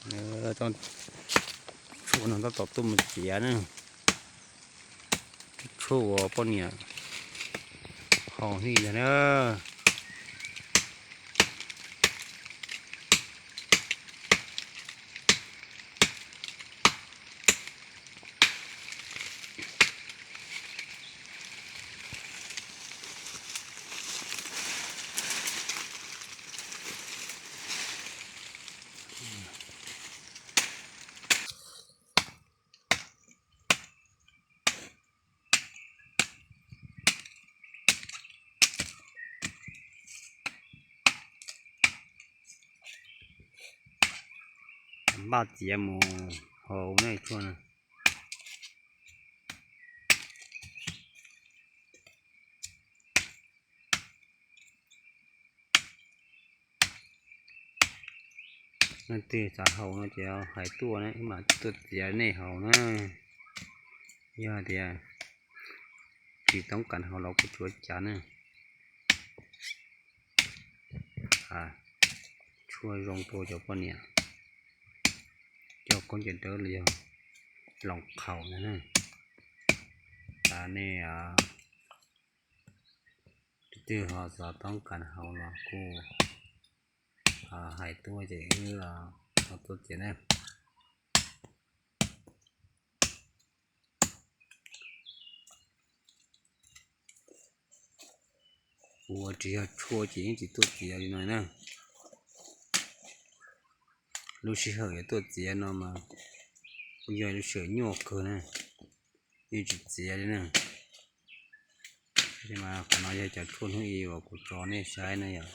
Tshuaj no tab tom tuaj mus txiav na. Tshuaj uas poj niam haus hnub ib ntag na. Npaj txiav mus haus ne tshuaj na. Leej twg xav haus no ces hais tuaj na, wb mam tuaj txiav nej haus na. Yog hais tias tsis toob kas haus los kuj tsis ua cas na. Tshuaj zoo rau cov poj niam coj khaub ncaws dawb los yog loos qhaus na. Xav nej, tus twg ho xav toob kas haus los kuj hais tuaj ces wb ho tuaj txiav na. Kuv ua tsis yog tshuaj ces yeej tsis tuaj txiav li no na. Lub sij hawm yuav tuaj txiav no mas kuj yog lub sij hawm nyuaj kawg na, yeej tsis txiav li na. Mas qhov no yog cov tshuaj hnub ib uas kuv tso nej saib na yom.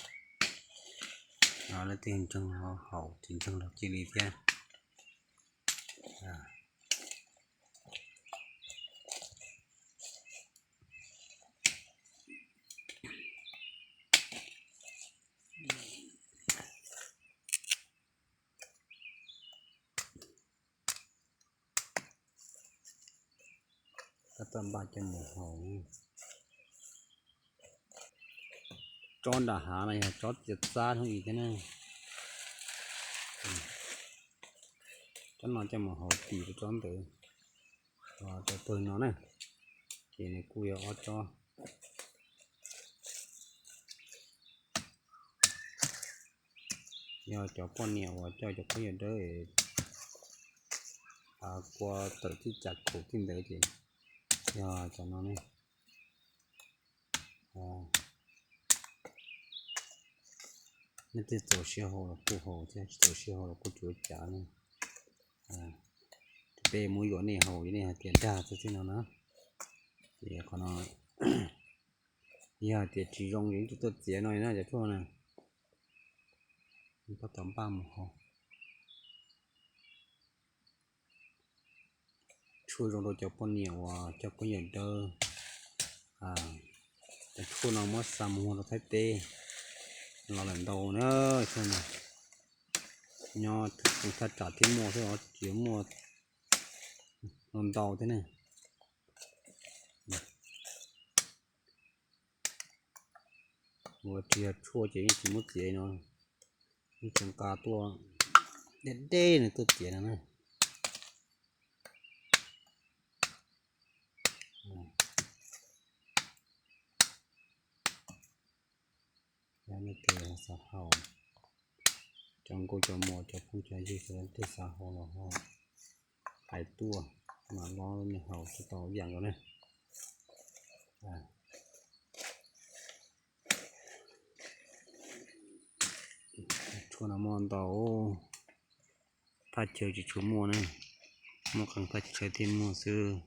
Leej twg ntseeg ho haus, tsis ntseeg los cia li thiab. Tab tom npaj coj mus haus. Tsob nram hav no yog tsob txiav txab hnub ib thiab na. Tsob no coj mus haus tim rau tsob ntawd, rau pawg no na, ces nws kuj yog ob tsob. Yog cov poj niam uas coj cov khaub ncaws dawb kua tawm txij cas khaum txij ntawd ces yog cov no ne. Nej twg txaus siab haus los kuj haus thiab, tsis txaus siab haus los kuj tsis ua cas ne. Peb muab yuav nej haus, nej hais tias dag xwb xwb no na. Ces qhov no yog hais tias tsis zoo ces yeej tsis tuaj txiav no na cov tshuaj na. Tab tom npaj mus haus. Tshuaj zoo rau cov poj niam uas coj khaub ncaws dawb. Cov tshuaj no muab xa mus rau Thaib teb los lawm ntau na. Tshuaj no nyob thaj tsam thiab muaj xwb os, tsis muaj ntau thiab ne. Ua tsis yog tshuaj ces yeej tsis muab txiav no, yeej tseem nqa tuaj deb deb no tuaj txiav no na. Yog nej twg xav haus, cov nkauj cov muam cov phooj cov ywg, leej twg xav haus los ho hais tuaj, mam li haus tsis tau ib yam nkaus na. Tshuaj no muaj ntau, thaj chaw tsis tshua muaj ne, muaj qee thaj chaw thiaj muaj xwb.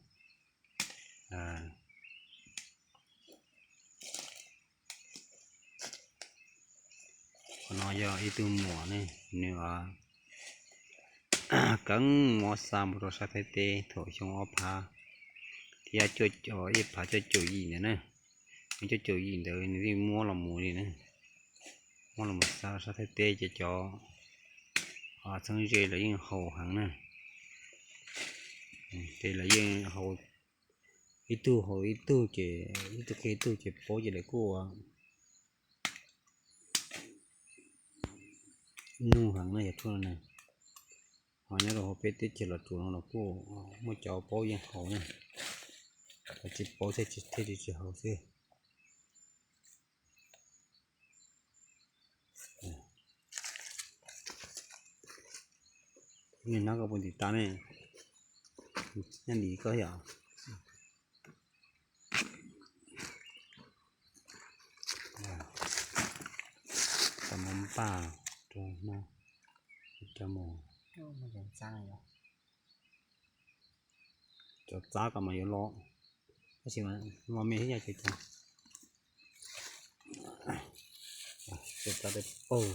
Qhov no yog ib tug muam ne, nws kheev muab xa mus rau sab Thaib teb thaum xyoo ob phav thiab ib phav cuaj caum yim ntawd na. Xyoo cuaj caum yim ntawd nws yeej muab los mus li na, muab los mus xa sab Thaib teb ces cov txheeb ze lawv yeej haus heev na. Ces lawv yeej haus, ib tug haus ib tug ces ib tug qhia ib tug ces paub ces lawv kuj nug heev na yog tshuaj no. Ho nyob rau hauv peb teb chaws Los Tsuas no los kuj muaj cov paub yeej haus na, cov tsis paub thiaj tsis tsis haus xwb. Niaj hnub koj puas ntim tav ne? Nyob ntim koj yom. Tau mus npaj rau no, coj mus cov txab kom mas yuav lo, tab sis mas lo me thiab yog cov cov txab dawb paug,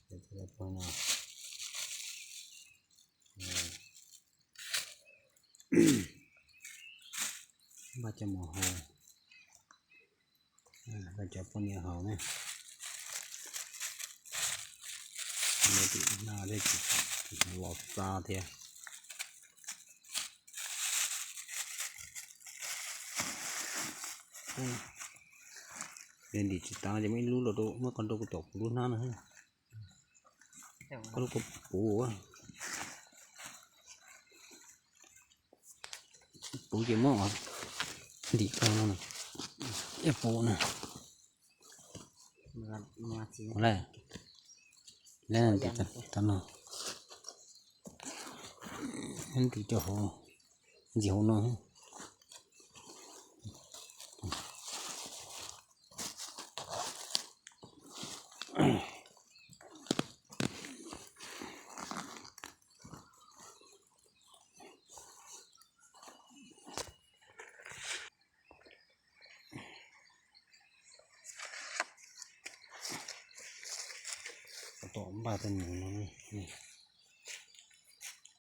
cov txab dawb paug no. Npaj coj mus haus, npaj cov poj niam haus ne. Los txav thiab. Yog ntim tsis tav ces muab ib lub los rau, muab qhov rau kuv tom kuv lub hnab no. Koj lub koj puv, puv ces muab ntim tau no, puv na. Ntim tau no, ntim rau hauv, ntxiv hauv no. Tom npaj tej mus no.